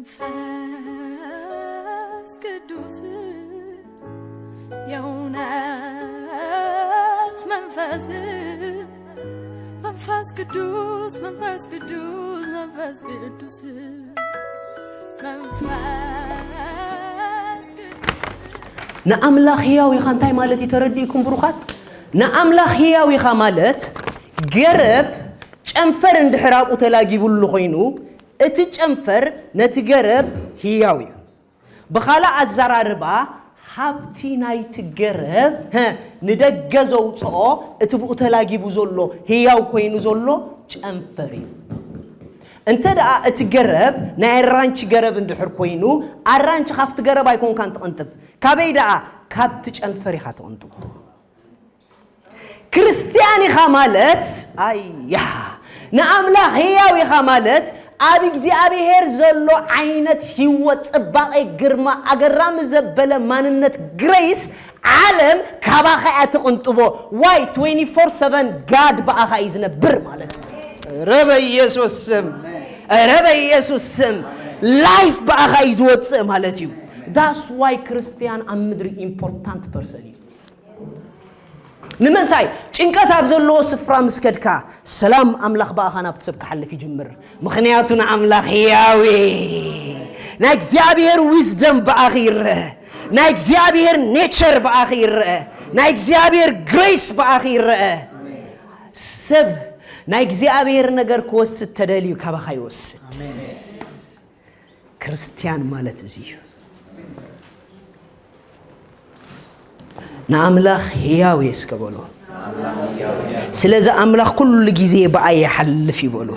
መንፈስ ቅዱስ የእውነት መንፈስ፣ መንፈስ ቅዱስ፣ መንፈስ ቅዱስ፣ መንፈስ ቅዱስ፣ መንፈስ ቅዱስ። ንኣምላኽ ህያው ኢኻ እንታይ ማለት እዩ? ተረዲእኩም ብሩኻት? ንኣምላኽ ህያው ኢኻ ማለት ገረብ ጨንፈር እንድሕር ኣብኡ ተላጊቡሉ ኮይኑ፣ እቲ ጨንፈር ነቲ ገረብ ህያው እዩ። ብኻልእ ኣዘራርባ፣ ሃብቲ ናይቲ ገረብ፣ ሀ፣ ንደገ ዘውፅኦ፣ እቲ ብኡ ተላጊቡ ዘሎ፣ ህያው ኮይኑ ዘሎ ጨንፈር እዩ። እንተ ደኣ እቲ ገረብ ናይ ኣራንቺ ገረብ እንድሕር ኮይኑ፣ ኣራንቺ ካብቲ ገረብ ኣይኮንካን ትቕንጥብ። ካበይ ደኣ? ካብቲ ጨንፈር ኢኻ ትቕንጥቦ። ክርስትያን ኢኻ ማለት፣ ኣያ፣ ንኣምላኽ ህያው ኢኻ ማለት፣ ኣብ እግዚኣብሔር ዘሎ ዓይነት ህይወት፣ ጽባቐ፣ ግርማ፣ ኣገራሚ ዘበለ ማንነት፣ ግሬስ፣ ዓለም ካባኻ እያ ትቕንጥቦ። ዋይ? ትዌንቲ ፎር ሰቨን ጋድ ብኣኻ እዩ ዝነብር ማለት እዩ። ኧረ በኢየሱስ ስም፣ ኧረ በኢየሱስ ስም፣ ላይፍ ብኣኻ እዩ ዝወፅእ ማለት እዩ። ዳስ ዋይ ክርስትያን ኣብ ምድሪ ኢምፖርታንት ፐርሰን እዩ። ንምንታይ? ጭንቀት ኣብ ዘለዎ ስፍራ ምስ ከድካ፣ ሰላም ኣምላኽ ብኣኻ ናብቲ ሰብ ክሓልፍ ይጅምር። ምኽንያቱ ንኣምላኽ ህያው እዩ። ናይ እግዚኣብሔር ዊዝደም ብኣኺ ይረአ። ናይ እግዚኣብሔር ኔቸር ብኣኺ ይረአ። ናይ እግዚኣብሔር ግሬስ ብኣኺ ይረአ። ሰብ ናይ እግዚኣብሔር ነገር ክወስድ ተደልዩ ካባኻ ይወስድ። ክርስትያን ማለት እዚ እዩ። ንኣምላኽ ህያው እየ እስከ በሎ። ስለዚ ኣምላኽ ኩሉ ግዜ ብኣይ ይሓልፍ እዩ በሎ።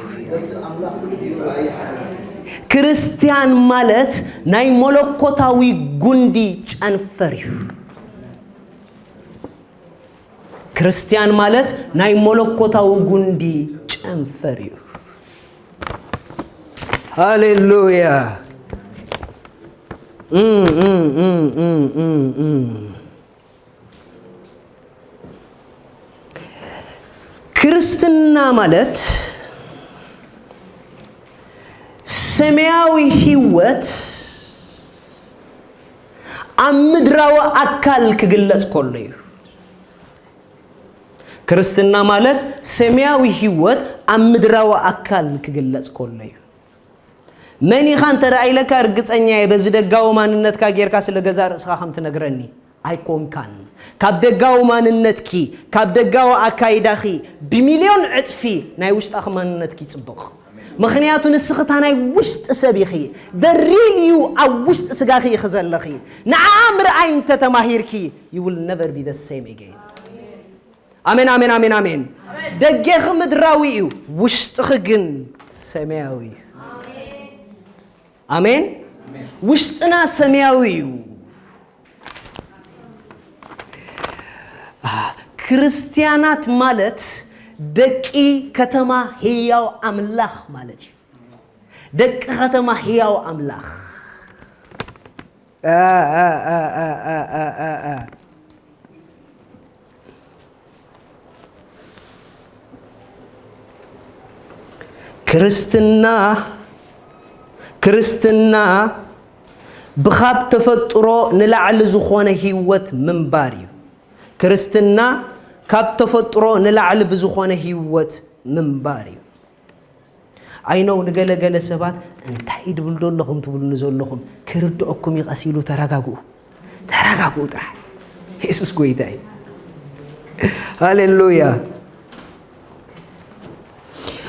ክርስትያን ማለት ናይ መለኮታዊ ጉንዲ ጨንፈር እዩ። ክርስትያን ማለት ናይ መለኮታዊ ጉንዲ ጨንፈር እዩ። ሃሌሉያ። እም፣ እም፣ እም። ክርስትና ማለት ሰማያዊ ህይወት ኣብ ምድራዊ ኣካል ክግለጽ ከሎ እዩ። ክርስትና ማለት ሰማያዊ ህይወት ኣብ ምድራዊ ኣካል ክግለጽ ከሎ እዩ። መን ኢኻ እንተ ደኣ ኢለካ፣ ርግጸኛ እየ በዚ ደጋዊ ማንነትካ ጌርካ ስለ ገዛእ ርእስኻ ከም ትነግረኒ ኣይኮንካን። ካብ ደጋዊ ማንነትኪ፣ ካብ ደጋዊ ኣካይዳኺ ብሚልዮን ዕጽፊ ናይ ውሽጣኺ ማንነትኪ ይጽብቕ። ምኽንያቱ ንስኺ እታ ናይ ውሽጢ ሰብ ኢኺ። The real you ኣብ ውሽጢ ስጋኺ ኢኺ ዘለኺ። ንዓኣ ምርኣይ እንተ ተማሂርኪ፣ you will never be the same again። ኣሜን፣ ኣሜን፣ ኣሜን፣ ኣሜን። ደጌኺ ምድራዊ እዩ፣ ውሽጥኺ ግን ሰማያዊ እዩ። ኣሜን። ውሽጥና ሰማያዊ እዩ። አ፣ ክርስትያናት ማለት ደቂ ከተማ ህያው ኣምላኽ ማለት እዩ። ደቂ ከተማ ህያው ኣምላኽ። አ፣ አ፣ አ። ክርስትና፣ ክርስትና ብኻብ ተፈጥሮ ንላዕሊ ዝኾነ ህይወት ምንባር እዩ። ክርስትና ካብ ተፈጥሮ ንላዕሊ ብዝኾነ ህይወት ምንባር እዩ። I know ንገለገለ ሰባት እንታይ ድብል ዘለኹም ትብሉኒ ዘለኹም፣ ክርድኦኩም እዩ። ቀስ ኢሉ ተረጋግኡ፣ ተረጋግኡ ጥራሕ። የሱስ ጎይታ እዩ። ሃሌሉያ።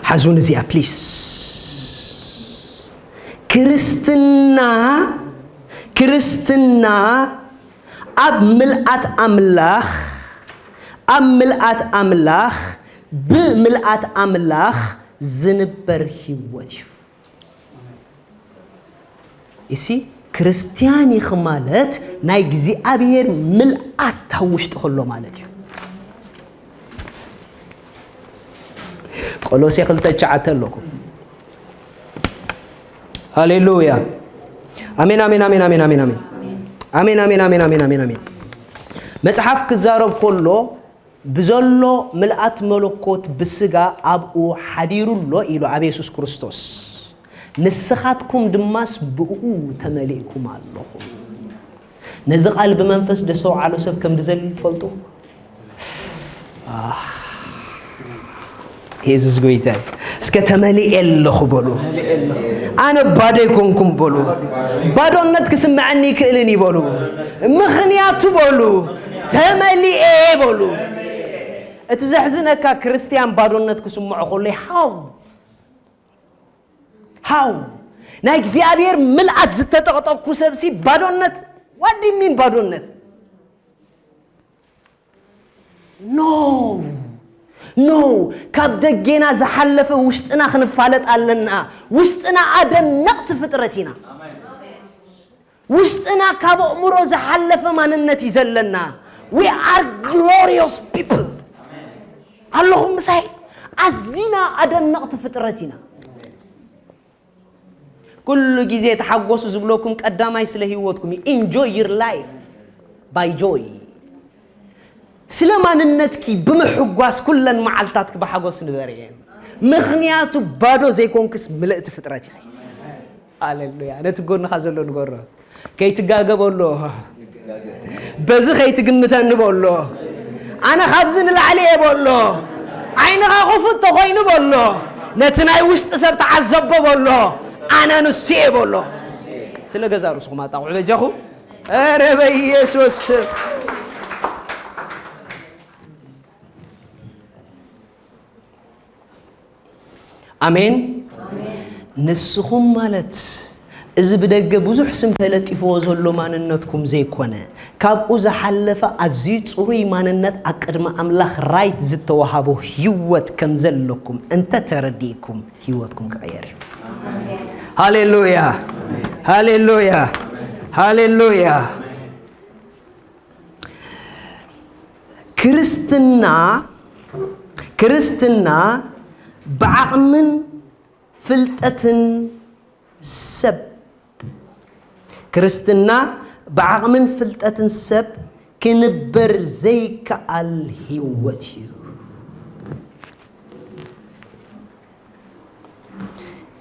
ሓዙን እዚኣ ፕሊስ። ክርስትና፣ ክርስትና ኣብ ምልኣት ኣምላኽ፣ ኣብ ምልኣት ኣምላኽ፣ ብምልኣት ኣምላኽ ዝንበር ህይወት እዩ። እሲ ክርስትያን ኢኺ ማለት ናይ እግዚኣብሔር ምልኣት ኣብ ውሽጢ ከሎ ማለት እዩ። ቆሎሴ ክልተ ትሽዓተ ኣለኩም። ሃሌሉያ። ኣሜን፣ ኣሜን፣ ኣሜን፣ ኣሜን፣ ኣሜን፣ ኣሜን። ኣሜን፣ ኣሜን፣ ኣሜን፣ ኣሜን፣ ኣሜን፣ ኣሜን። መጽሓፍ ክዛረብ ከሎ፣ ብዘሎ ምልኣት መለኮት ብስጋ ኣብኡ ሓዲሩ ኣሎ ኢሉ ኣብ የሱስ ክርስቶስ። ንስኻትኩም ድማስ ብእኡ ተመሊእኩም ኣለኹም። ነዚ ቃል ብመንፈስ ደስተውዓሎ ሰብ ከም ድዘልል ትፈልጡ? የሱስ ጎይታ። እስከ ተመሊኤ ኣለኹ በሉ። ኣነ ባዶ ኣይኮንኩም በሉ። ባዶነት ክስምዐኒ ይክእልን እዩ በሉ። ምኽንያቱ በሉ፣ ተመሊኤ በሉ። እቲ ዘሕዝነካ ክርስትያን ባዶነት ክስምዖ ከሎ ይሓው ሃው ናይ እግዚኣብሔር ምልኣት ዝተጠቕጠቕኩ ሰብሲ ባዶነት ዋዲሚን ባዶነት ኖ ኖ ካብ ደጌና ዝሓለፈ ውሽጥና ክንፋለጥ ኣለና። ውሽጥና ኣደነቕቲ ፍጥረት ኢና። ውሽጥና ካብ ኣእምሮ ዝሓለፈ ማንነት እዩ ዘለና። We are glorious people ኣለኹም ምሳይ። ኣዚና ኣደነቕቲ ፍጥረት ኢና። ኩሉ ግዜ ተሓጎሱ ዝብለኩም ቀዳማይ ስለ ህይወትኩም እዩ። Enjoy your life by joy። ስለ ማንነትኪ ብምሕጓስ ኩለን መዓልታትኪ ብሓጎስ ንበርየን። ምኽንያቱ ባዶ ዘይኮንክስ ምልእቲ ፍጥረት ኢኺ። ሃሌሉያ። ነቲ ጎንኻ ዘሎ ንገሮ። ከይትጋገ በሎ። በዚ ከይትግምተኒ በሎ። ኣነ ካብዚ ንላዕሊ እየ በሎ። ዓይንኻ ክፉት ተኾይኑ በሎ። ነቲ ናይ ውሽጢ ሰብ ተዓዘቦ በሎ። ኣነ ንሱ እየ በሎ። ስለ ገዛ ርእስኹም ኣጣቕዑ በጃኹም። ኧረ በኢየሱስ ስም። ኣሜን። ንስኹም ማለት እዚ ብደገ ብዙሕ ስም ተለጢፍዎ ዘሎ ማንነትኩም ዘይኮነ፣ ካብኡ ዝሓለፈ ኣዝዩ ጽሩይ ማንነት ኣብ ቅድሚ ኣምላኽ ራይት ዝተዋሃቦ ህይወት ከም ዘለኩም እንተ ተረዲእኩም፣ ህይወትኩም ክቕየር እዩ። ሃሌሉያ፣ ሃሌሉያ፣ ሃሌሉያ። ክርስትና፣ ክርስትና ብዓቕምን ፍልጠትን ሰብ፣ ክርስትና ብዓቕምን ፍልጠትን ሰብ ክንበር ዘይከኣል ህይወት እዩ።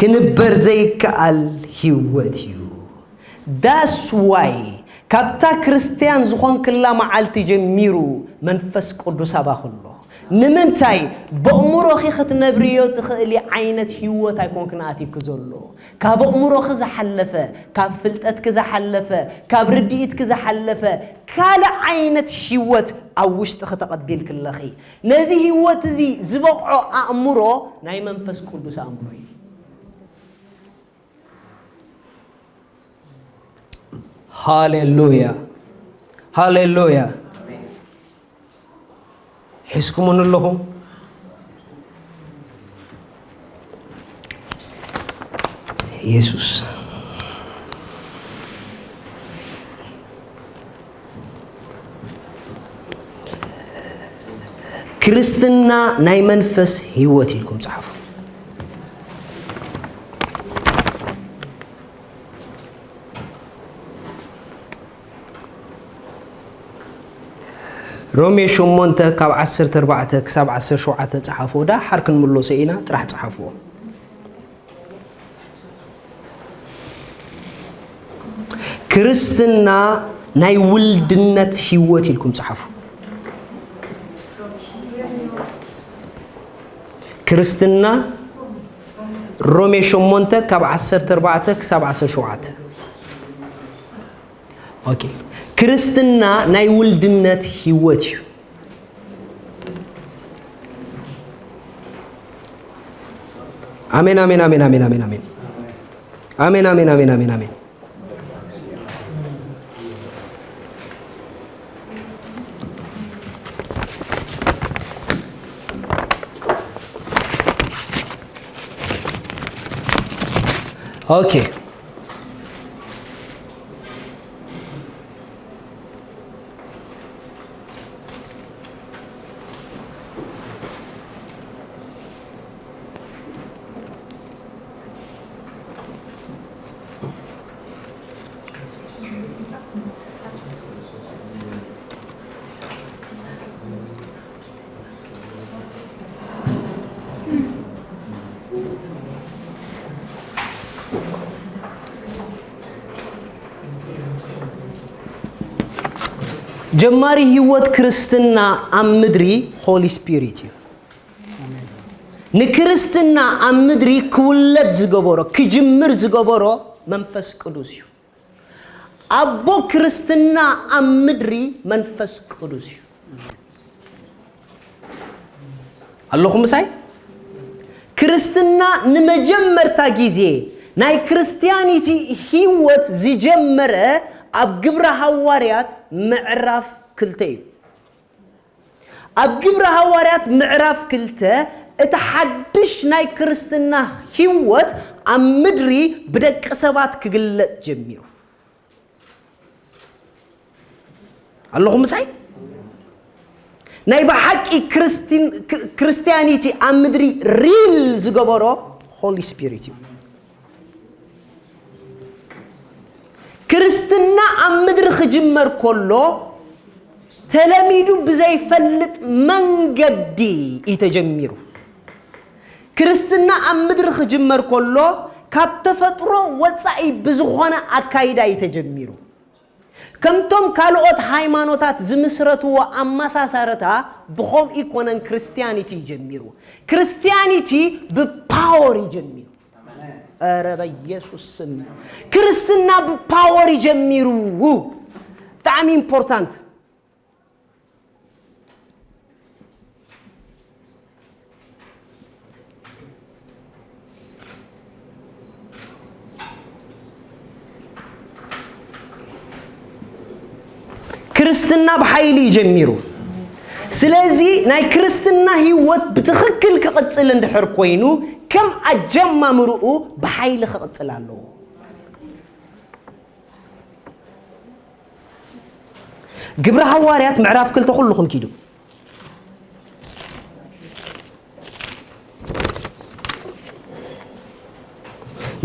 ክንበር ዘይከኣል ህይወት እዩ። That's why ካብታ ክርስትያን ዝኾንክላ መዓልቲ ጀሚሩ መንፈስ ቅዱስ ኣባኺ ኣሎ። ንምንታይ? በእምሮኺ ክትነብርዮ ትኽእሊ ዓይነት ህይወት ኣይኮንክን ኣትዩኪ ዘሎ። ካብ ኣእምሮኺ ዝሓለፈ፣ ካብ ፍልጠትኪ ዝሓለፈ፣ ካብ ርድኢትኪ ዝሓለፈ ካልእ ዓይነት ህይወት ኣብ ውሽጥኺ ተቐቢልኪ ኣለኺ። ነዚ ህይወት እዚ ዝበቕዖ ኣእምሮ ናይ መንፈስ ቅዱስ ኣእምሮ እዩ። ሃሌሉያ፣ ሃሌሉያ። ሒዝኩሙን ኣለኹም? የሱስ። ክርስትና ናይ መንፈስ ህይወት ኢልኩም ጸሓፉ። ሮሜ ሸሞንተ ካብ ዓሰርተ ኣርባዕተ ክሳብ ዓሰርተ ሸውዓተ ጸሓፉ። ደሓር ክንምለሶ ኢና፣ ጥራሕ ጸሓፍዎ። ክርስትና ናይ ውልድነት ህይወት ኢልኩም ጸሓፉ። ክርስትና ሮሜ ሸሞንተ ካብ ዓሰርተ ኣርባዕተ ክሳብ ዓሰርተ ሸውዓተ። ኦኬ። ክርስትና ናይ ውልድነት ህይወት እዩ። ኣሜን፣ ኣሜን፣ ኣሜን፣ ኣሜን፣ ኣሜን፣ ኣሜን። ኣሜን፣ ኣሜን፣ ኣሜን፣ ኣሜን፣ ኣሜን። ኦኬ። ጀማሪ ህይወት ክርስትና ኣብ ምድሪ ሆሊ ስፒሪት እዩ። ንክርስትና ኣብ ምድሪ ክውለድ ዝገበሮ፣ ክጅምር ዝገበሮ መንፈስ ቅዱስ እዩ። ኣቦ ክርስትና ኣብ ምድሪ መንፈስ ቅዱስ እዩ። ኣለኹም ምሳይ? ክርስትና ንመጀመርታ ግዜ ናይ ክርስትያኒቲ ህይወት ዝጀመረ ኣብ ግብረ ሃዋርያት ምዕራፍ ክልተ እዩ። ኣብ ግብረ ሃዋርያት ምዕራፍ ክልተ እቲ ሓድሽ ናይ ክርስትና ህይወት ኣብ ምድሪ ብደቂ ሰባት ክግለጽ ጀሚሩ። ኣለኹም ምሳይ? ናይ ብሓቂ ክርስቲን-፣ ክር-፣ ክርስትያኒቲ ኣብ ምድሪ ሪል ዝገበሮ ሆሊ ስፒሪት እዩ። ክርስትና ኣብ ምድሪ ክጅመር ከሎ ተለሚዱ ብዘይፈልጥ መንገዲ እዩ ተጀሚሩ። ክርስትና ኣብ ምድሪ ክጅመር ከሎ ካብ ተፈጥሮ ወጻኢ ብዝኾነ ኣካይዳ እዩ ተጀሚሩ። ከምቶም ካልኦት ሃይማኖታት ዝምስረትዎ ኣመሳሳርታ ብኸምኡ ኣይኮነን ክርስትያኒቲ ጀሚሩ። ክርስትያኒቲ ብፓወር እዩ ጀሚሩ። ኧረ በኢየሱስ ስም ክርስትና ብፓወር እዩ ጀሚሩ። ብጣዕሚ ኢምፖርታንት። ክርስትና ብሓይሊ እዩ ጀሚሩ። ስለዚ ናይ ክርስትና ህይወት ብትኽክል ክቕጽል እንድሕር ኮይኑ ከም ኣጀማምርኡ ብሓይሊ ክቕጽል ኣለዎ። ግብረ ሃዋርያት ምዕራፍ ክልተ ኩልኹም ኪዱ።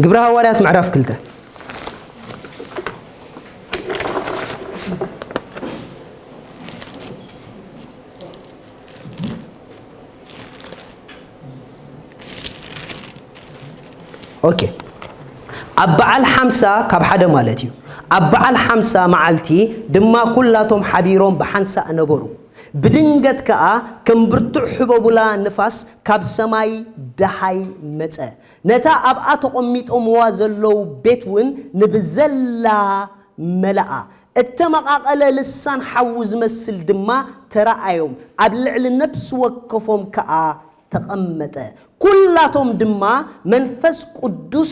ግብረ ሃዋርያት ምዕራፍ ክልተ። ኦኬ። ኣብ በዓል ሓምሳ ካብ ሓደ ማለት እዩ። ኣብ በዓል ሓምሳ መዓልቲ ድማ ኩላቶም ሓቢሮም ብሓንሳእ ነበሩ። ብድንገት ከኣ ከም ብርቱዕ ህቦቡላ ንፋስ ካብ ሰማይ ደሃይ መጸ። ነታ ኣብኣ ተቐሚጦምዋ ዘለዉ ቤት እውን ንብዘላ መለኣ። እተመቓቐለ ልሳን ሓዊ ዝመስል ድማ ተራኣዮም። ኣብ ልዕሊ ነፍሲ ወከፎም ከኣ ተቐመጠ። ኩላቶም ድማ መንፈስ ቅዱስ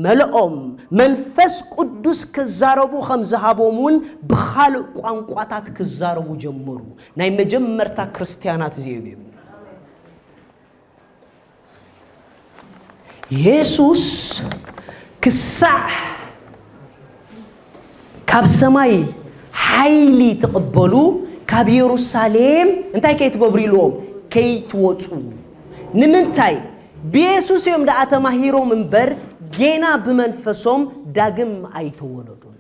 መልኦም። መንፈስ ቅዱስ ክዛረቡ ከም ዝሃቦም እውን ብኻልእ ቋንቋታት ክዛረቡ ጀመሩ። ናይ መጀመርታ ክርስትያናት እዚኦም እዮም። የሱስ ክሳዕ ካብ ሰማይ ሓይሊ ትቕበሉ፣ ካብ የሩሳሌም እንታይ ከይትገብሩ ኢልዎም? ከይትወጹ። ንምንታይ? ብየሱስ እዮም ደኣ ተማሂሮም እምበር፣ ጌና ብመንፈሶም ዳግም ኣይተወለዱን።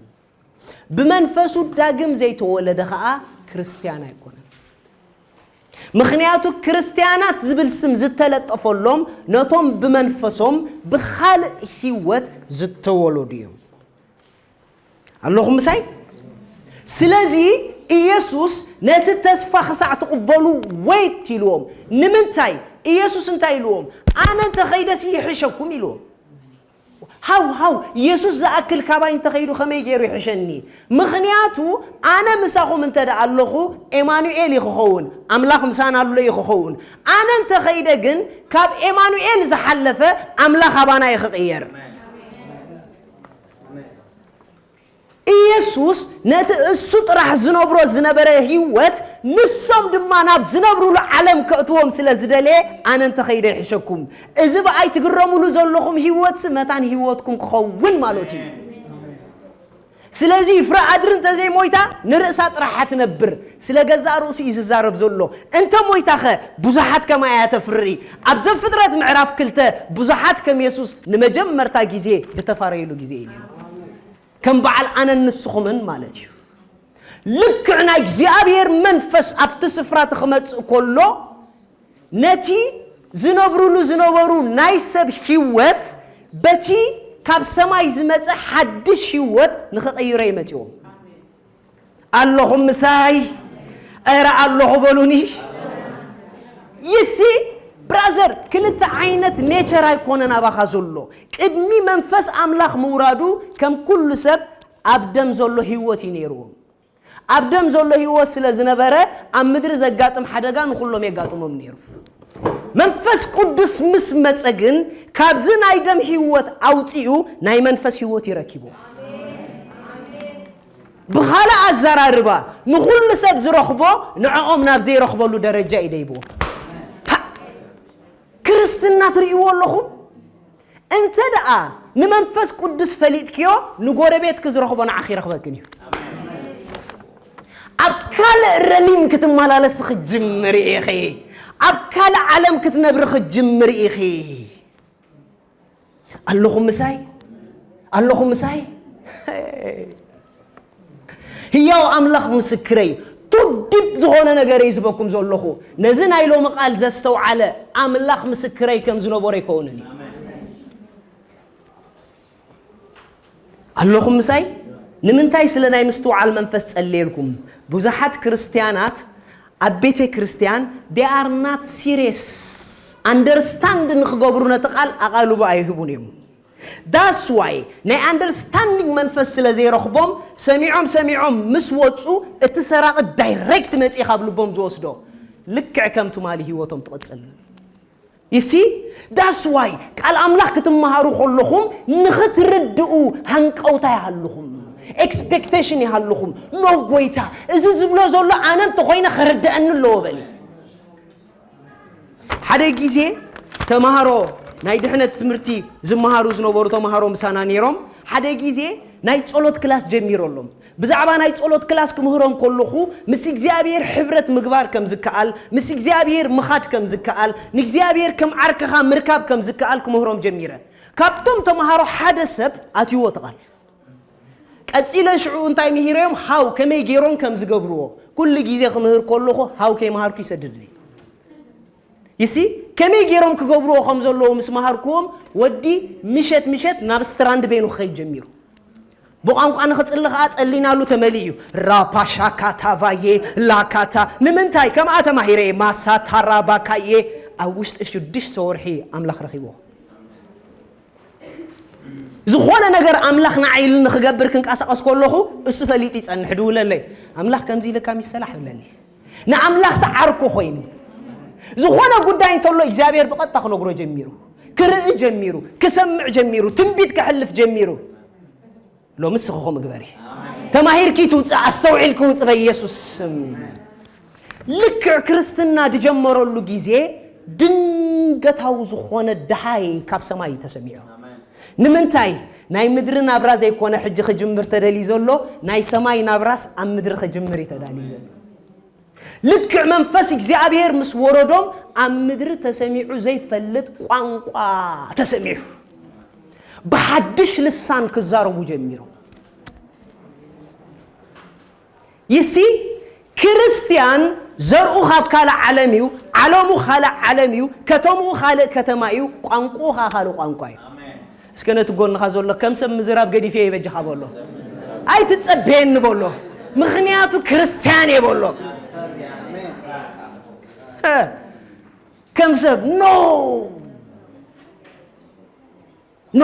ብመንፈሱ ዳግም ዘይተወለደ ኸኣ ክርስትያን ኣይኮነን። ምኽንያቱ ክርስትያናት ዝብል ስም ዝተለጠፈሎም ነቶም ብመንፈሶም ብኻልእ ህይወት ዝተወለዱ እዮም። ኣለኹም ምሳይ? ስለዚ ኢየሱስ ነቲ ተስፋ ክሳዕ ትቕበሉ ወይት ኢልዎም። ንምንታይ? ኢየሱስ እንታይ ኢልዎም? ኣነ እንተኸይደሲ ይሕሸኩም ኢልዎም። ሃው፣ ሃው፣ ኢየሱስ ዝኣክል ካባይ እንተኸይዱ ከመይ ገይሩ ይሕሸኒ? ምኽንያቱ ኣነ ምሳኹም እንተ ደኣ ኣለኹ፣ ኤማኑኤል እዩ ክኸውን፣ ኣምላኽ ምሳና ኣሎ እዩ ክኸውን። ኣነ እንተኸይደ ግን ካብ ኤማኑኤል ዝሓለፈ ኣምላኽ ኣባና እዩ ክቕየር። ኢየሱስ ነቲ እሱ ጥራሕ ዝነብሮ ዝነበረ ህይወት ንሶም ድማ ናብ ዝነብሩሉ ዓለም ከእትዎም ስለ ዝደለየ፣ ኣነ እንተኸይደ ይሕሸኩም። እዚ ብኣይ ትግረሙሉ ዘለኹም ህይወትሲ መታን ህይወትኩም ክኸውን ማለት እዩ። ስለዚ ፍረ ኣድሪ እንተዘይሞይታ ንርእሳ ጥራሓ ትነብር። ስለ ገዛእ ርእሱ እዩ ዝዛረብ ዘሎ። እንተ ሞይታኸ ብዙሓት ከማያ ተፍሪ። ኣብ ዘፍጥረት ምዕራፍ ክልተ ብዙሓት ከም የሱስ ንመጀመርታ ግዜ ዝተፋረየሉ ግዜ እዩ ነይሩ። ከም በዓል ኣነን ንስኹምን ማለት እዩ። ልክዕ ናይ እግዚኣብሔር መንፈስ ኣብቲ ስፍራ እቲ ክመጽእ ከሎ፣ ነቲ ዝነብሩሉ ዝነበሩ ናይ ሰብ ህይወት በቲ ካብ ሰማይ ዝመጸ ሓድሽ ህይወት ንኽቕይሮ እዩ መጺኦም። ኣለኹም ምሳይ? ኧረ ኣለኹ በሉኒ። ይሲ ብራዘር፣ ክልተ ዓይነት ኔቸር ኣይኮነን ኣባኻ ዘሎ። ቅድሚ መንፈስ ኣምላኽ ምውራዱ ከም ኩሉ ሰብ ኣብ ደም ዘሎ ህይወት እዩ ነይርዎም። ኣብ ደም ዘሎ ህይወት ስለ ዝነበረ ኣብ ምድሪ ዘጋጥም ሓደጋ ንኹሎም የጋጥሞም ነይሩ። መንፈስ ቅዱስ ምስ መጸ ግን ካብዚ ናይ ደም ህይወት ኣውጺኡ ናይ መንፈስ ህይወት ይረኪቡ። ብኻልእ ኣዘራርባ ንኹሉ ሰብ ዝረኽቦ ንዕኦም ናብ ዘይረኽበሉ ደረጃ እዩ ደይብዎ። ፓ! ክርስትና ትርእይዎ ኣለኹም? እንተ ደኣ ንመንፈስ ቅዱስ ፈሊጥክዮ ንጎረቤትኪ ዝረኽቦ ንዓኺ ይረኽበክን እዩ። ኣብ ካልእ ረሊም ክትመላለስ ክትጅምሪ ኢኺ። ኣብ ካልእ ዓለም ክትነብሪ ክትጅምሪ ኢኺ። ኣለኹም ምሳይ? ኣለኹም ምሳይ? ህያው ኣምላኽ ምስክረይ፣ ቱ ዲፕ ዝኾነ ነገር እዩ ዝበኩም ዘለኹ። ነዚ ናይ ሎሚ ቃል ዘስተውዓለ ኣምላኽ ምስክረይ ከም ዝነበሮ ኣይከውንን እዩ። ኣለኹም ምሳይ? ንምንታይ ስለ ናይ ምስትውዓል መንፈስ ጸልየልኩም? ብዙሓት ክርስትያናት ኣብ ቤተ ክርስትያን they are not serious። ኣንደርስታንድ ንኽገብሩ ነቲ ቃል ኣቓልቦ ኣይህቡን እዮም። That's why ናይ ኣንደርስታንዲንግ መንፈስ ስለ ዘይረኽቦም ሰሚዖም ሰሚዖም ምስ ወጹ እቲ ሰራቒ ዳይሬክት መጺኡ ካብ ልቦም ዝወስዶ ልክዕ ከም ትማሊ ህይወቶም ትቕጽል። You see? That's why ቃል ኣምላኽ ክትመሃሩ ከለኹም ንኽትርድኡ ሃንቀውታ ይሃልኹም፣ ኤክስፔክቴሽን ይሃልኹም። ኖ ጎይታ፣ እዚ ዝብሎ ዘሎ ኣነ እንተኾይነ ክርድአኒ ኣለዎ በሊ። ሓደ ግዜ ተማሃሮ ናይ ድሕነት ትምህርቲ ዝመሃሩ ዝነበሩ ተማሃሮ ምሳና ነይሮም። ሓደ ግዜ ናይ ጸሎት ክላስ ጀሚሮሎም። ብዛዕባ ናይ ጸሎት ክላስ ክምህሮም ከለኹ ምስ እግዚኣብሔር ሕብረት ምግባር ከም ዝከኣል፣ ምስ እግዚኣብሔር ምኻድ ከም ዝከኣል፣ ንእግዚኣብሔር ከም ዓርክኻ ምርካብ ከም ዝከኣል ክምህሮም ጀሚረ። ካብቶም ተማሃሮ ሓደ ሰብ ኣትይዎ እቲ ቃል። ቀጺለ ሽዑ እንታይ ምሂረዮም? ሃው ከመይ ገይሮም ከም ዝገብርዎ። ኩሉ ግዜ ክምህር ከለኹ ሃው ከይመሃርኩ ይሰድድኒ። ይሲ ከመይ ገይሮም ክገብርዎ ከም ዘለዉ ምስ መሃርክዎም ወዲ ምሸት ምሸት ናብ ስትራንድ በይኑ ክኸይድ ጀሚሩ። ብቋንቋ ንኽጽሊ ኸዓ ጸሊናሉ ተመሊኡ እዩ። ራፓሻካ ታቫዬ ላካታ ንምንታይ ከምኣ ተማሂረ እየ። ማሳታራ ባካዬ ኣብ ውሽጢ ሽዱሽተ ወርሒ ኣምላኽ ረኺብዎ። ዝኾነ ነገር ኣምላኽ ንዓይ ኢሉ ንኽገብር ክንቀሳቐስ ከለኹ እሱ ፈሊጡ ይጸንሕ ድውለለይ። ኣምላኽ ከምዚ ኢልካ ሚሰላሕ ይብለኒ። ንኣምላኽ ሰዓርኩ ኮይኑ ዝኾነ ጉዳይ እንተሎ እግዚኣብሔር ብቐጥታ ክነግሮ ጀሚሩ፣ ክርኢ ጀሚሩ፣ ክሰምዕ ጀሚሩ፣ ትንቢት ከሕልፍ ጀሚሩ። ሎሚ ንስኺ ከምኡ ግበሪ። ተማሂርኪ ትውፅእ፣ ኣስተውዒልኪ ውፅእ በኢየሱስ ስም። ልክዕ ክርስትና ዝጀመረሉ ግዜ ድንገታዊ ዝኾነ ደሃይ ካብ ሰማይ ተሰሚዑ። ንምንታይ? ናይ ምድሪ ናብራ ዘይኮነ ሕጂ ክጅምር ተደልዩ ዘሎ፣ ናይ ሰማይ ናብራስ ኣብ ምድሪ ክጅምር እዩ ተዳልዩ ዘሎ። ልክዕ መንፈስ እግዚኣብሔር ምስ ወረዶም ኣብ ምድሪ ተሰሚዑ ዘይፈልጥ ቋንቋ ተሰሚዑ። ብሓድሽ ልሳን ክዛረቡ ጀሚሮም። ይሲ ክርስትያን ዘርኡ ካብ ካልእ ዓለም እዩ፣ ዓለሙ ካልእ ዓለም እዩ፣ ከተምኡ ካልእ ከተማ እዩ፣ ቋንቋኡ ኸዓ ካልእ ቋንቋ እዩ። እስከ ነቲ ጎንኻ ዘሎ ከም ሰብ ምዝራብ ገዲፈ እየ በጃኻ በሎ። ኣይትጸበየኒ በሎ። ምኽንያቱ ክርስትያን እየ በሎ። እ፣ ከም ሰብ ኖ ኖ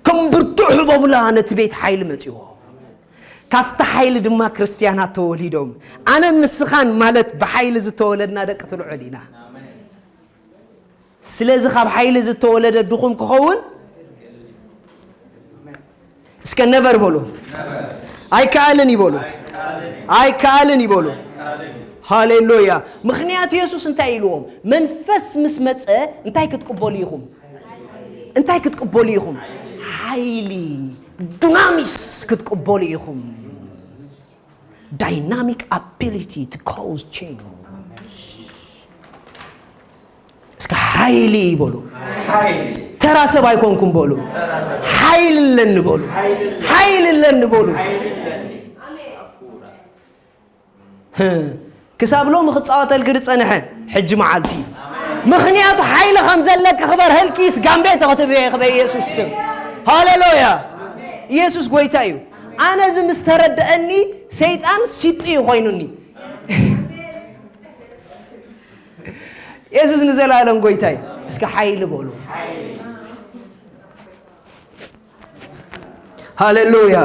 ከም ብርቱዕ ህቦብላ ነቲ ቤት ሓይሊ መጺዎ። ካብቲ ሓይሊ ድማ ክርስትያናት ተወሊዶም። ኣነን ንስኻን ማለት ብሓይሊ ዝተወለድና ደቂ ትልዑል ኢና። ስለዚ ካብ ሓይሊ ዝተወለደ ድኹም ክኸውን እስከ ነቨር በሉ። ኣይከኣልን ይበሉ። ኣይከኣልን ይበሉ። ሃሌሉያ። ምኽንያቱ የሱስ እንታይ ኢልዎም? መንፈስ ምስ መጸ እንታይ ክትቅበሉ ኢኹም? እንታይ ክትቅበሉ ኢኹም? ሓይሊ፣ ዱናሚስ ክትቅበሉ ኢኹም። Dynamic ability to cause change። እስከ ሓይሊ ይበሉ። ሓይሊ። ተራ ሰብ ኣይኮንኩም በሉ። ሓይሊ ኣለኒ በሉ። ሓይሊ ኣለኒ በሉ። ሓይሊ ኣለኒ። ክሳብ ሎሚ ክጻወተልኪ ዝጸንሐ ሕጂ መዓልቲ እዩ። ምኽንያቱ ሓይሊ ከም ዘለኪ ክበርሀልኪ ስጋምቤተ ክትብየ ክበ ኢየሱስ ስም። ሃሌሉያ። ኢየሱስ ጎይታ እዩ። ኣነ እዚ ምስ ተረድኣኒ ሰይጣን ሲጡ እዩ ኮይኑኒ። የሱስ ንዘላለም ጎይታ እዩ። እስኪ ሓይሊ በሉ። ሃሌሉያ፣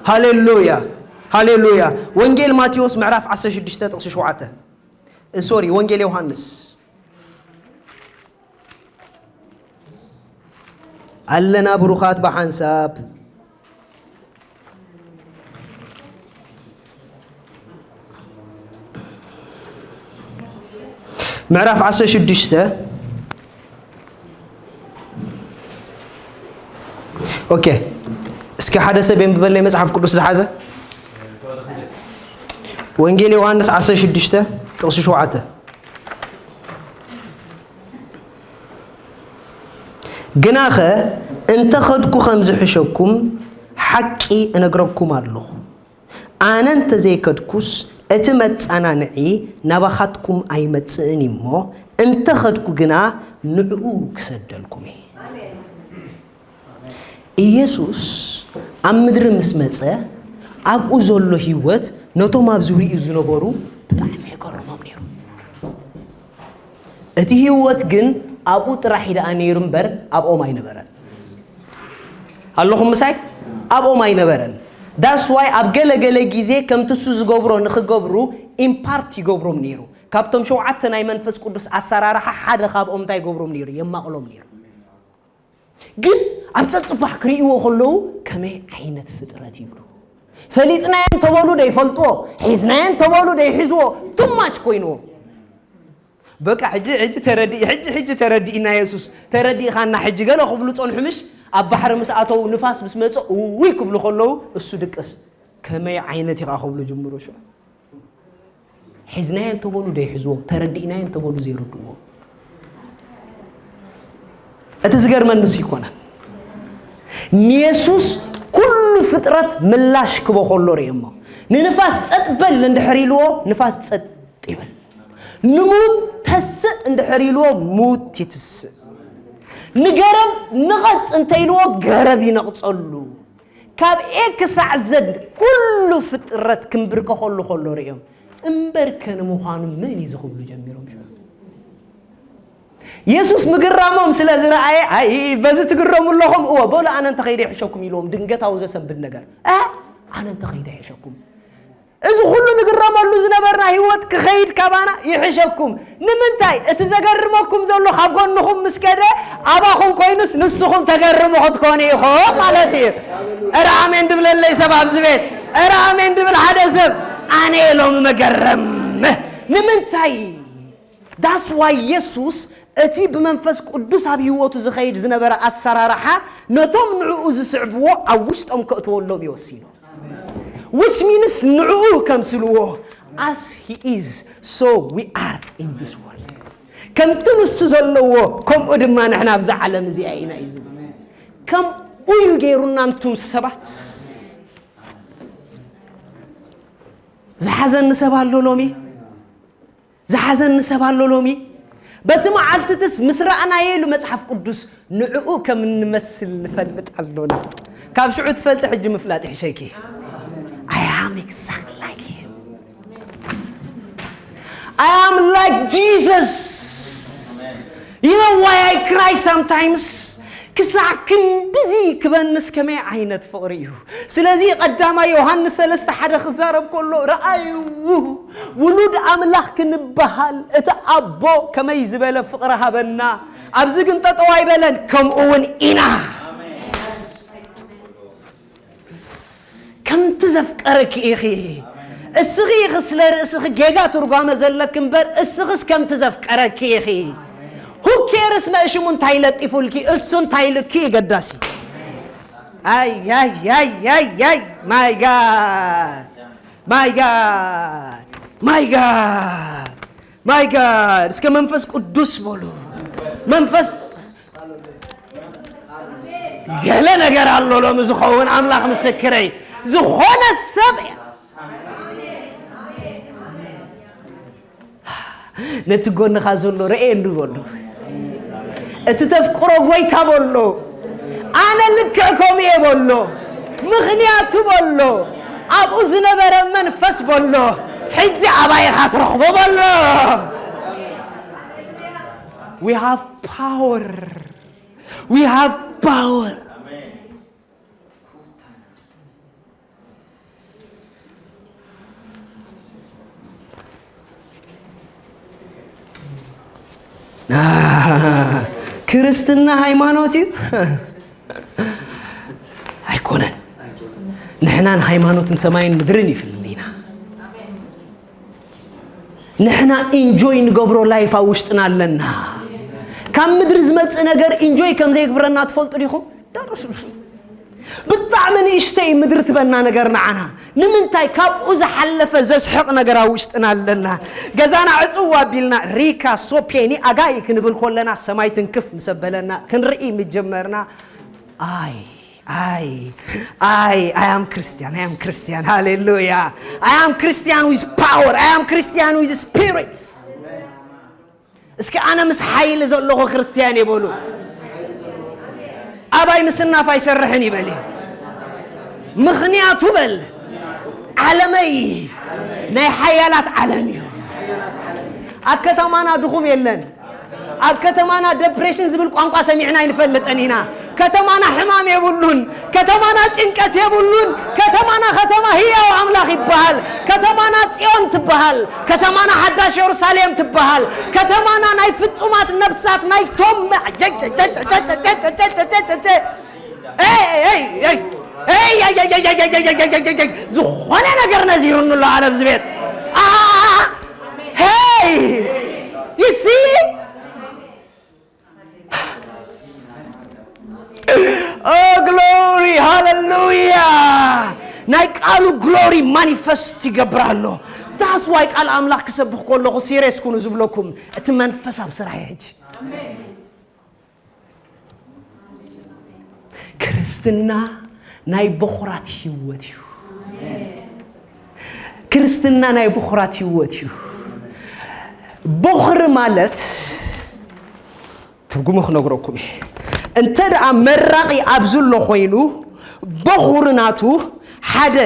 ሃሌሉያ፣ ሃሌሉያ። ወንጌል ማቴዎስ ምዕራፍ ዓሰርተ ሽዱሽተ ጥቕሲ ሸውዓተ፣ እ፣ ሶሪ፣ ወንጌል ዮሃንስ። ኣለና ብሩኻት ብሓንሳብ። ምዕራፍ ዓሰርተ ሽዱሽተ። ኦኬ፣ እስኪ ሓደ ሰብ የንብበለይ መጽሓፍ ቅዱስ ዝሓዘ። ወንጌል ዮሃንስ ዓሰርተ ሽዱሽተ ጥቕሲ ሸውዓተ። ግናኸ እንተ ኸድኩ ከም ዝሕሸኩም ሓቂ እነግረኩም ኣለኹ። ኣነ እንተ ዘይከድኩስ እቲ መጻናንዒ ናባኻትኩም ኣይመጽእን እዩ እሞ፣ እንተ ኸድኩ ግና ንዕኡ ክሰደልኩም እየ። ኢየሱስ ኣብ ምድሪ ምስ መጸ፣ ኣብኡ ዘሎ ህይወት ነቶም ኣብ ዙርያኡ ዝነበሩ ብጣዕሚ ይገርሞም ነይሩ። እቲ ህይወት ግን ኣብኡ ጥራሕ እዩ ደኣ ነይሩ እምበር ኣብኦም ኣይነበረን። ኣለኹም ምሳይ? ኣብኦም ኣይነበረን። That's why ኣብ ገለ ገለ ግዜ ከምቲ እሱ ዝገብሮ ንኽገብሩ ኢምፓርት ይገብሮም ነይሩ። ካብቶም ሸውዓተ ናይ መንፈስ ቅዱስ ኣሰራርሓ ሓደ ካብኦም እንታይ ይገብሮም ነይሩ? የማቕሎም ነይሩ። ግን ኣብ ጸጽባሕ ክርእይዎ ከለዉ ከመይ ዓይነት ፍጥረት ይብሉ። ፈሊጥናዮ እንተበሉ ደይፈልጥዎ፣ ሒዝናዮ እንተበሉ ደይሕዝዎ፣ ቱማች ኮይንዎም። በቃ ሕጂ፣ ሕጂ ተረዲእ-፣ ሕጂ፣ ሕጂ ተረዲእና የሱስ፣ ተረዲእኻና ሕጂ ገለ ክብሉ ጸንሑ ምሽ? ኣብ ባሕሪ ምስ ኣተዉ ንፋስ ምስ መጾ እውይ ክብሉ ከለዉ እሱ ድቅስ። ከመይ ዓይነት ኢኻ ክብሉ ጅምሩ ሽዑ። ሒዝናዮ እንተበሉ ደይሕዝዎ፣ ተረዲእናዮ እንተበሉ ዘይርድእዎ። እቲ ዝገርመኒ ንሱ ይኮነን። ንየሱስ ኩሉ ፍጥረት ምላሽ ክቦ ከሎ ርእየሞ። ንንፋስ ጸጥ በል እንድሕር ኢልዎ፣ ንፋስ ጸጥ ይብል። ንሙት ተስእ እንድሕር ኢልዎ፣ ሙት ይትስእ። ንገረብ ንቐጽ እንተ ኢልዎ፣ ገረብ ይነቕጸሉ። ካብ ኤ ክሳዕ ዘድ ኩሉ ፍጥረት ክምብርከኸሉ ከሎ ርእዮም። እምበርከ ንምዃኑ መን እዩ ዝኽብሉ ጀሚሮም ሽዑ። የሱስ ምግራሞም ስለ ዝረኣየ፣ "ኣይ፣ በዚ ትግረሙ ኣለኹም? እወ፣ በሉ ኣነ እንተኸይደ ይሕሸኩም" ኢልዎም። ድንገታዊ ዘሰንብድ ነገር። "እ፣ ኣነ እንተኸይደ ይሕሸኩም?" እዚ ኩሉ ንግረመሉ ዝነበርና ህይወት ክኸይድ ካባና ይሕሸኩም። ንምንታይ? እቲ ዘገርመኩም ዘሎ ካብ ጎንኹም ምስ ከደ፣ ኣባኹም ኮይኑስ ንስኹም ተገርሙ ክትኮኑ ኢኹም ማለት እዩ። እረ ኣሜን ድብለለይ ሰብ ኣብዚ ቤት። እረ ኣሜን ድብል ሓደ ሰብ። ኣነ እየ ሎሚ መገረም። ንምንታይ? That's why የሱስ እቲ ብመንፈስ ቅዱስ ኣብ ህይወቱ ዝኸይድ ዝነበረ ኣሰራርሓ ነቶም ንዕኡ ዝስዕብዎ ኣብ ውሽጦም ከእትወሎም እዩ ወሲኑ። Which means ንዕኡ ከምስልዎ። As he is, so we are in this world. ከምቲ ንሱ ዘለዎ፣ ከምኡ ድማ ንሕና ኣብዛ ዓለም እዚኣ ኢና እዩ ዝብል። ከምኡ እዩ ገይሩና። እንቱም ሰባት፣ ዝሓዘኒ ሰብ ኣሎ ሎሚ? ዝሓዘኒ ሰብ ኣሎ ሎሚ? በቲ መዓልትትስ ምስ ረኣናዮ ኢሉ መጽሓፍ ቅዱስ ንዕኡ ከም እንመስል ንፈልጥ ኣሎና። ካብ ሽዑ ትፈልጢ፣ ሕጂ ምፍላጥ ይሕሸኪ። I am exactly like him. I am like Jesus. You know why I cry sometimes? ክሳዕ ክንድዚ ክበንስ ከመይ ዓይነት ፍቕሪ እዩ። ስለዚ ቀዳማይ ዮሃንስ ሰለስተ ሓደ ክዛረብ ከሎ፣ "ረኣዩ፣ ውሉድ ኣምላኽ ክንበሃል እቲ ኣቦ ከመይ ዝበለ ፍቕሪ ሃበና። ኣብዚ ግን ጠጠው ኣይበለን፣ ከምኡ እውን ኢና።" ከምቲ ዘፍቀረኪ ኢኺ። እስኺ ኢኺ ስለ ርእስኺ ጌጋ ትርጓመ ዘለኪ እምበር፣ እስኽስ ከምቲ ዘፍቀረኪ ኢኺ። Who cares መእሽሙ እንታይ ለጢፉልኪ፣ እሱ እንታይ ኢሉኪ እዩ ገዳሲ። ኣይ፣ ኣይ፣ ኣይ፣ ኣይ፣ ኣይ፣ my God፣ my God፣ my God፣ my God። እስከ መንፈስ ቅዱስ በሉ። መንፈስ ገለ ነገር ኣሎ ሎሚ ዝኸውን፣ ኣምላኽ ምስክረይ። ዝኾነ ሰብ ነቲ ጎንኻ ዘሎ ርኤ እንዱ በሎ። እቲ ተፍቅሮ ጎይታ በሎ። ኣነ ልክዕ ከምኡ እየ በሎ። ምኽንያቱ በሎ፣ ኣብኡ ዝነበረ መንፈስ በሎ፣ ሕጂ ኣባይኻ ትረኽቦ በሎ። We have power. We have power. ክርስትና ሃይማኖት እዩ? ኣይኮነን። ንሕናን ሃይማኖትን ሰማይን ምድርን ይፍልል ኢና። ንሕና ኢንጆይ ንገብሮ ላይፍ ኣብ ውሽጥና ኣለና። ካብ ምድሪ ዝመጽእ ነገር ኢንጆይ ከም ዘይግብረና ትፈልጡ ዲኹም? ብጣዕሚ ንእሽተይ ምድሪ ትበና ነገር ንዓና። ንምንታይ? ካብኡ ዝሓለፈ ዘስሕቕ ነገር ኣብ ውሽጥና ኣለና። ገዛና ዕጽው ኣቢልና ሪካ ሶፔኒ ኣጋይ ክንብል ኮለና ሰማይ ትንክፍ ምስ ኣበለና ክንርኢ ምጀመርና። ኣይ ኣይ ኣይ I am Christian, I am Christian. ሃሌሉያ። I am Christian with power, I am Christian with spirit. እስኪ ኣነ ምስ ሓይሊ ዘለኹ ክርስትያን እየ በሉ። ኣባይ ምስናፍ ኣይሰርሕን ይበል እዩ። ምኽንያቱ በል ዓለመይ ናይ ሓያላት ዓለም እዩ። ኣብ ከተማና ድኹም የለን። ኣብ ከተማና ደፕሬሽን ዝብል ቋንቋ ሰሚዕና ኣይንፈልጥን ኢና። ከተማና ሕማም የብሉን። ከተማና ጭንቀት የብሉን። ከተማና ከተማ ህያው ኣምላኽ ይበሃል። ከተማና ጽዮን ትበሃል። ከተማና ሓዳሽ የሩሳሌም ትበሃል። ከተማና ናይ ፍጹማት ነፍሳት ናይቶም ዝኾነ ነገር ነዚሩኒ ኣሎ ዓለም ዝቤት። ሄይ ይሲ ኦ ግሎሪ ሃለሉያ። ናይ ቃሉ ግሎሪ ማኒፈስት ይገብር ኣሎ። ዳስ ዋይ ቃል ኣምላኽ ክሰብኽ ከለኹ ሲሬስ ኩኑ ዝብለኩም እቲ መንፈስ ኣብ ስራሕ ሕጂ። ክርስትና ናይ በኹራት ህይወት እዩ። ክርስትና ናይ በኹራት ህይወት እዩ። በኹሪ ማለት ትርጉሙ ክነግረኩም እየ። እንተ ደኣ መራቒ ኣብዚ ኣሎ ኮይኑ በኹሪ ናቱ ሓደ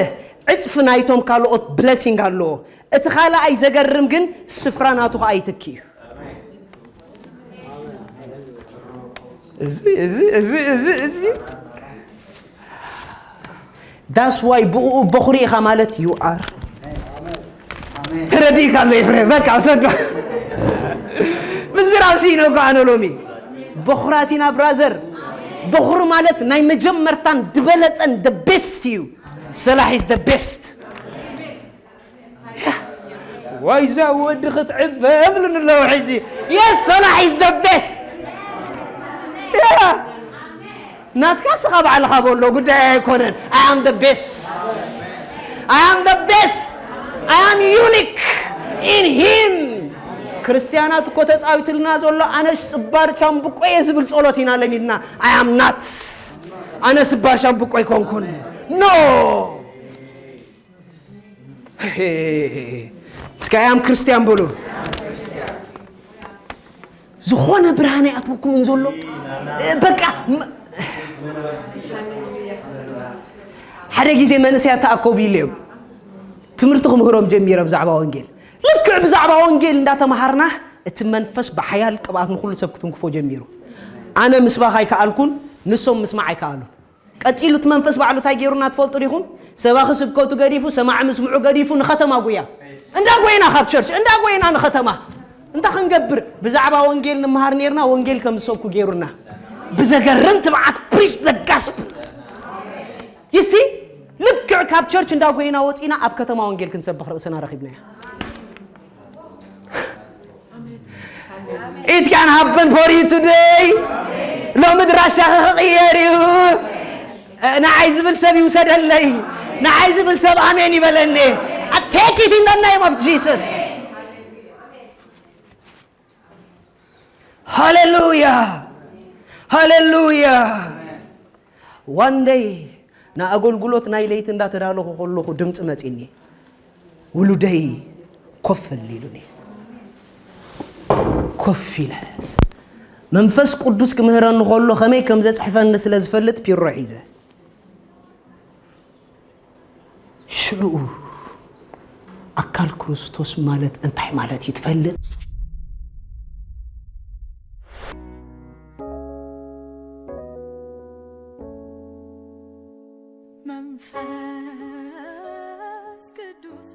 ዕጽፊ ናይቶም ካልኦት ብለሲንግ ኣለዎ። እቲ ካልኣይ ዘገርም ግን ስፍራ ናቱ ኸኣ ይትኪ እዩ። እዚ እዚ እዚ እዚ እዚ ዳስ ዋይ ብኡ በኹሪ ኢኻ ማለት you are ተረዲእካ ኣሎ ኤፍሬም። በቃ ውሰዶ። ምዝራብ ሲኢነ እኮ ኣነ ሎሚ በኹራት ኢና ብራዘር። በኹሪ ማለት ናይ መጀመርታን ዝበለጸን the best እዩ። ሰላሕ is the best። ዋይዛ ወዲ ክትዕበ እብሉኒ ኣለዉ ሕጂ። Yes ሰላሕ is the best። ናትካ ስኻ ባዕልኻ በሎ ጉዳይ ኣይኮነን። I am the best, I am the best, I am unique in him። ክርስትያናት እኮ ተጻዊትልና ዘሎ ኣነስ ጽባር ሻምብቆ እየ ዝብል ጸሎት ኢና ለሚድና። I am not፣ ኣነ ስባር ሻምብቆ ኣይኮንኩን። ኖ እስኪ I am ክርስትያን በሉ። ዝኾነ ብርሃን ኣይኣትወኩምን ዘሎ በቃ ሓደ ግዜ መንእሰያት ተኣከቡ ኢለ እዮም ትምህርቲ ክምህሮም ጀሚረ ብዛዕባ ወንጌል። ልክዕ ብዛዕባ ወንጌል እንዳተማሃርና እቲ መንፈስ ብሓያል ቅብኣት ንኹሉ ሰብ ክትንክፎ ጀሚሩ። ኣነ ምስባኽ ኣይከኣልኩን፣ ንሶም ምስማዕ ኣይከኣሉን። ቀጺሉ እቲ መንፈስ ባዕሉ እንታይ ገይሩና ትፈልጡ ዲኹም? ሰባኺ ስብከቱ ገዲፉ፣ ሰማዒ ምስምዑ ገዲፉ ንኸተማ ጉያ። እንዳ ጎይና ካብ ቸርች እንዳ ጎይና ንኸተማ። እንታይ ክንገብር? ብዛዕባ ወንጌል ንምሃር ነይርና፣ ወንጌል ከም ዝሰብኩ ገይሩና። ብዘገርም ትብዓት preach the gospel። You see? ልክዕ ካብ ቸርች እንዳ ጎይና ወጺና ኣብ ከተማ ወንጌል ክንሰብኽ ርእስና ረኺብናያ። It can happen for you today. ሎሚ ድራሻ ክቕየር እዩ። ንዓይ ዝብል ሰብ ይውሰደለይ። ንዓይ ዝብል ሰብ ኣሜን ይበለኒ። I take it in the name of Jesus. ሃሌሉያ ሃሌሉያ። One day ንኣገልግሎት ናይ ለይቲ እንዳተዳለኹ ከለኹ ድምፂ መፂኒ። ውሉደይ ኮፍ በል ኢሉኒ። ኮፍ ኢለ መንፈስ ቅዱስ ክምህረኒ ከሎ ከመይ ከም ዘፅሕፈኒ ስለ ዝፈልጥ ፒሮ ሒዘ ሽዑ ኣካል ክርስቶስ ማለት እንታይ ማለት እዩ ትፈልጥ? መንፈስ ቅዱስ